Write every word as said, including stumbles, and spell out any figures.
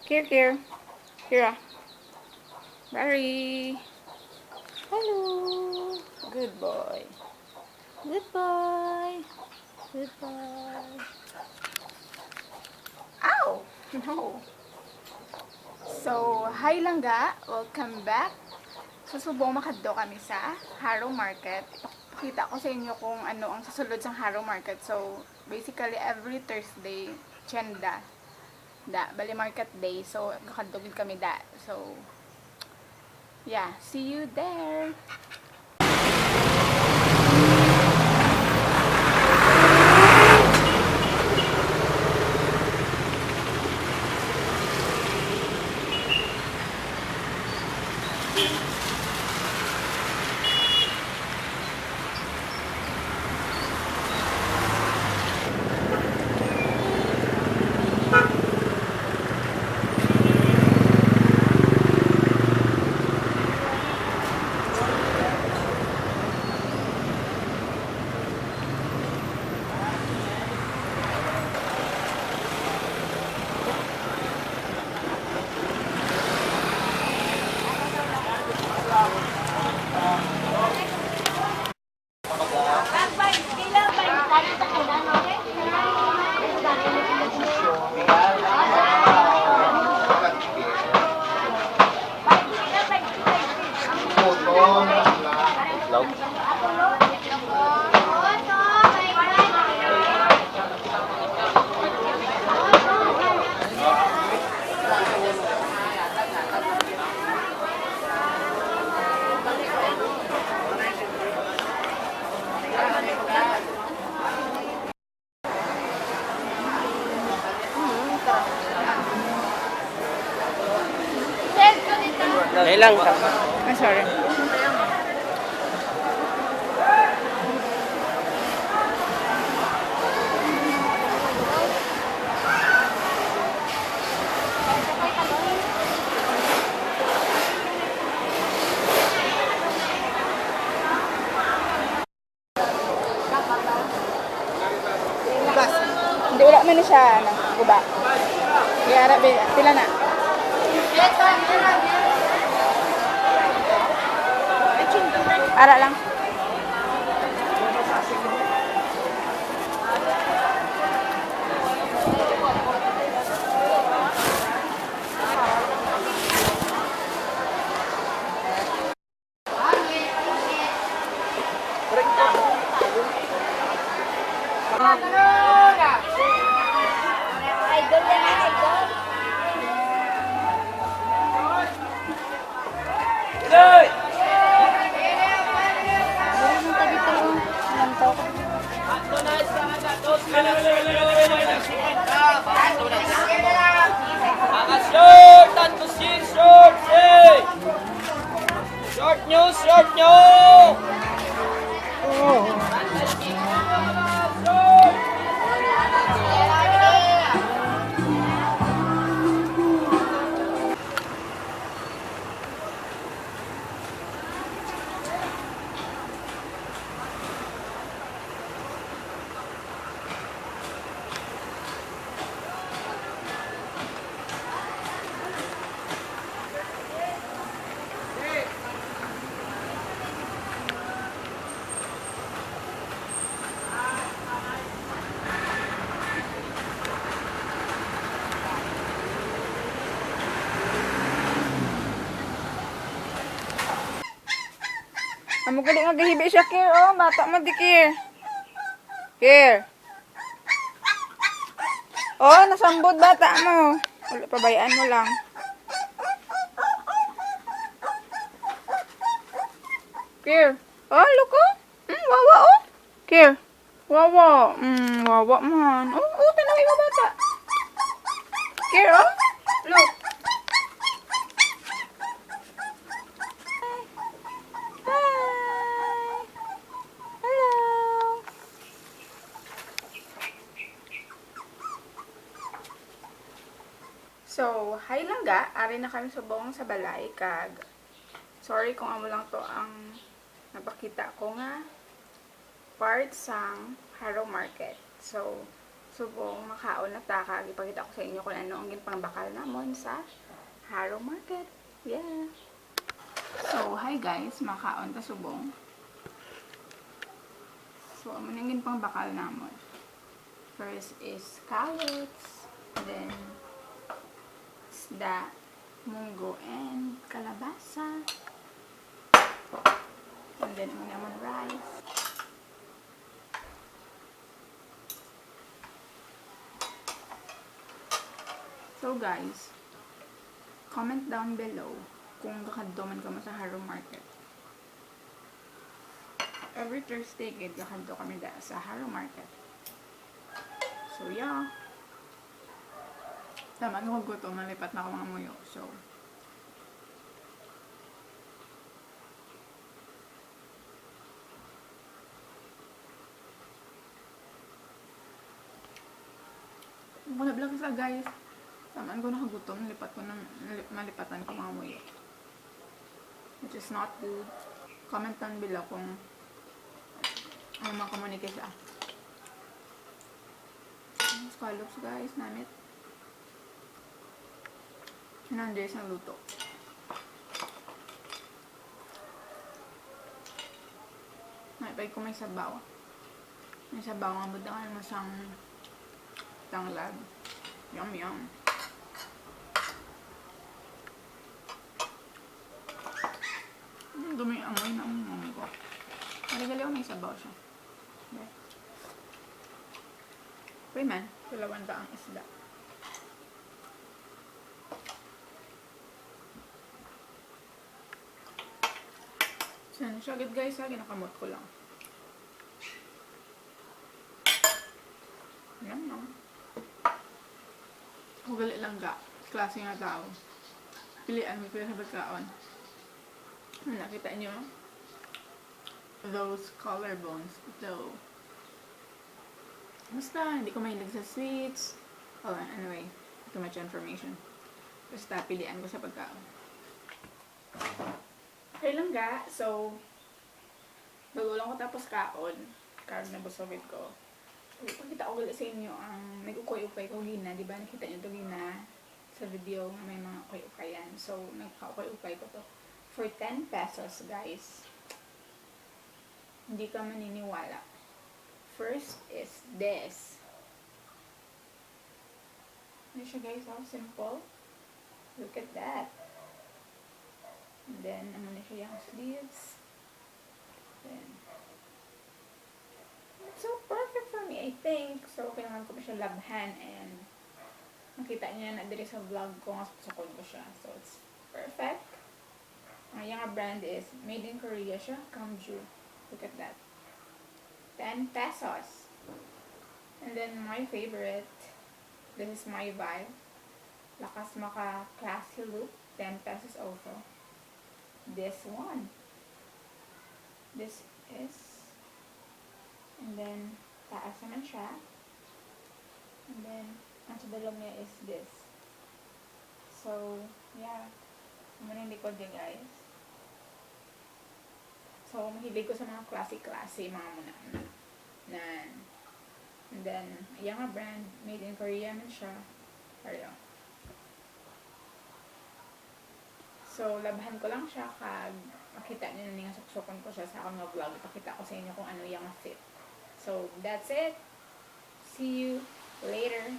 Kir, Kir. Kira. Barry. Hello. Good boy. Good boy. Good boy. Ow! No. So, hi langga. Welcome back. So, subong makadto kami sa Harrow Market. Ipak-, pakita ko sa inyo kung ano ang susulod sa Harrow Market. So, basically, every Thursday, tienda. Da, bali market day. So, gakadto gid kami da. So, yeah, see you there. Dali lang. Ah, sorry. Hindi, wala man ni siya, ano, guba. Yara, bi-, pila na? Ara lang. Short and short, eh! Short news, short news! Amo gali nga gahibi siya, Kir. Oh, bata mo, di, Kir. Kir. Oh, nasambot bata mo. Wala, pabayaan mo lang. Kir. Oh, look, oh. Hmm, wawa, oh. Kir. Wawa. Hmm, wawa man. Oh, oh, tanawi mo bata. Kir, oh. Look. Hi. Hi. Hello. So, hi langga, ari na kami subong sa balay, kag sorry kung amo lang to ang napakita ko nga part sang Harrow Market. So, Subong makaon na ta, kag ipakita ko sa inyo kung ano ang ginpangbakal namon sa Haro Market. Yeah. So, hi guys, makaon ta subong. So, amo na ang ginpangbakal namon. First is carrots, then isda, munggo, and kalabasa. And then, amo namon rice. So guys, comment down below kung gakadto man kamo sa Haro Market. Every Thursday gid gakadto kami da sa Haro Market. So yeah. Tama ko gutom, nalipat na ako mga muyo. So, Wala bala ka sa, guys. Taman ko nakagutom, nalipat ko ng, nali-, malipatan ko mga muyo. Which is not good. Comment down below kung ano mga communication. Scallops, guys, namit. Si Andres nagluto. May pa ko may sabaw. May sabaw nga butangan mo sang tanglad. Yum, yum. Mm, dumi amoy na ang mami ko. Maligali ako may sabaw siya. Okay. Okay man, kulawan ka ang isda. Yan siya gid, guys, ha, ginakamot ko lang. Yan, no? Ako gali lang ga, klase nga tao. Pilian ko sa pagkaon. Ano, nakita nyo? Those collarbones, though. Basta, hindi ko mahilig sa sweets. Oh, anyway, too much information. Basta, pilian ko sa pagkaon. Okay lang ga. So, bago lang ko tapos kaon, kag nabusog gid ko. Ipakita ko gali sa inyo ang nag-ukay-ukay ko gina. Di ba, nakita nyo to gina sa video nga may mga ukay-ukayan. So, nagpa-ukay-ukay ko to. For ten pesos, guys. Hindi ka maniniwala. First is this. Ano siya, guys, oh? Simple. Look at that. And then, ano na siya, yung sleeves. Then, it's so perfect for me, I think. So, kailangan ko pa siya labhan and makita niya na diri sa vlog ko nga suksukon ko siya. So, it's perfect. Ang iyang brand is made in Korea siya, Kamju. Look at that. Ten pesos. And then my favorite, this is my vibe. Lakas maka classy look, ten pesos also. This one. This is, and then taas naman siya. And then, ang sa dalom niya is this. So, yeah. Amo na yung likod niya, guys. So, mahilig ko sa mga classy-classy, mga muna, muna. Nan. And then, iya nga brand, made in Korea man siya. Pero, so, labhan ko lang siya, kag makita niyo na ni nga suksukon ko siya sa akong nga vlog. Ipakita ko sa inyo kung ano iya nga fit. So, that's it. See you later.